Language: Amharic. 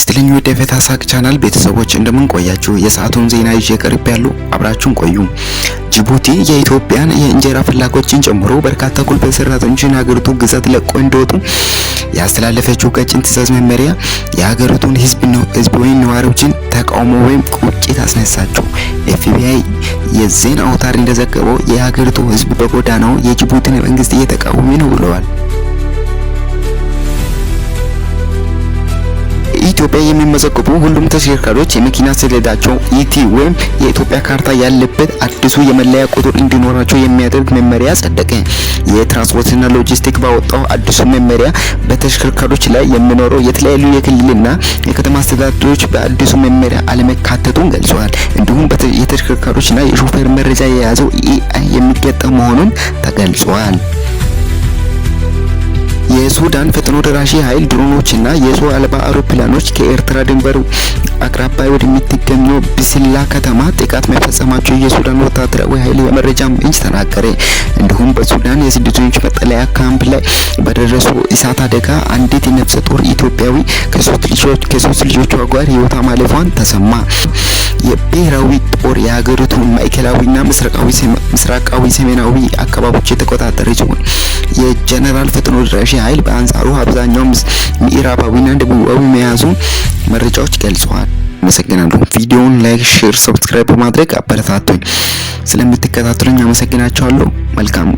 ይስጥልኝ ውድ የፈታ ሳቅ ቻናል ቤተሰቦች፣ እንደምን ቆያችሁ? የሰዓቱን ዜና ይዤ ቀርቤያለሁ። አብራችሁን ቆዩ። ጅቡቲ የኢትዮጵያን የእንጀራ ፍላጎችን ጨምሮ በርካታ ጉልበት ሰራተኞችን የሀገሪቱ ግዛት ለቆ እንዲወጡ ያስተላለፈችው ቀጭን ትዕዛዝ መመሪያ የሀገሪቱን ሕዝብ ወይም ነዋሪዎችን ተቃውሞ ወይም ቁጭት አስነሳቸው። ኤፍቢአይ የዜና አውታር እንደዘገበው የሀገሪቱ ሕዝብ በጎዳናው የጅቡቲን መንግስት እየተቃወመ ነው ብለዋል። ኢትዮጵያ የሚመዘገቡ ሁሉም ተሽከርካሪዎች የመኪና ሰሌዳቸው ET ወይም የኢትዮጵያ ካርታ ያለበት አዲሱ የመለያ ቁጥር እንዲኖራቸው የሚያደርግ መመሪያ ጸደቀ። የትራንስፖርትና ሎጂስቲክ ባወጣው አዲሱ መመሪያ በተሽከርካሪዎች ላይ የሚኖረው የተለያዩ የክልልና የከተማ አስተዳደሮች በአዲሱ መመሪያ አለመካተቱን ገልጸዋል። እንዲሁም የተሽከርካሪዎችና የሾፌር መረጃ የያዘው AI የሚገጠም መሆኑን ተገልጿል። የሱዳን ፈጥኖ ደራሽ ኃይል ድሮኖችና የሰው አልባ አውሮፕላኖች ከኤርትራ ድንበር አቅራቢያ ወደምትገኘው ቢስላ ከተማ ጥቃት መፈጸማቸው የሱዳን ወታደራዊ ኃይል የመረጃ ምንጭ ተናገረ። እንዲሁም በሱዳን የስደተኞች መጠለያ ካምፕ ላይ በደረሰው እሳት አደጋ አንዲት ነፍሰ ጡር ኢትዮጵያዊ ከሶስት ልጆቿ ጋር ሕይወቷ ማለፏን ተሰማ። የብሔራዊ ጦር የሀገሪቱን ማዕከላዊና ምስራቃዊ ሰሜናዊ አካባቢዎች የተቆጣጠረ ሲሆን የጀነራል ፈጥኖ ደራሽ ኃይል በአንጻሩ አብዛኛው ምዕራባዊና ደቡባዊ መያዙን መረጃዎች ገልጸዋል። አመሰግናለሁ። ቪዲዮውን like፣ share፣ subscribe በማድረግ አበረታቱኝ። ስለምትከታተሉኝ አመሰግናችኋለሁ። መልካም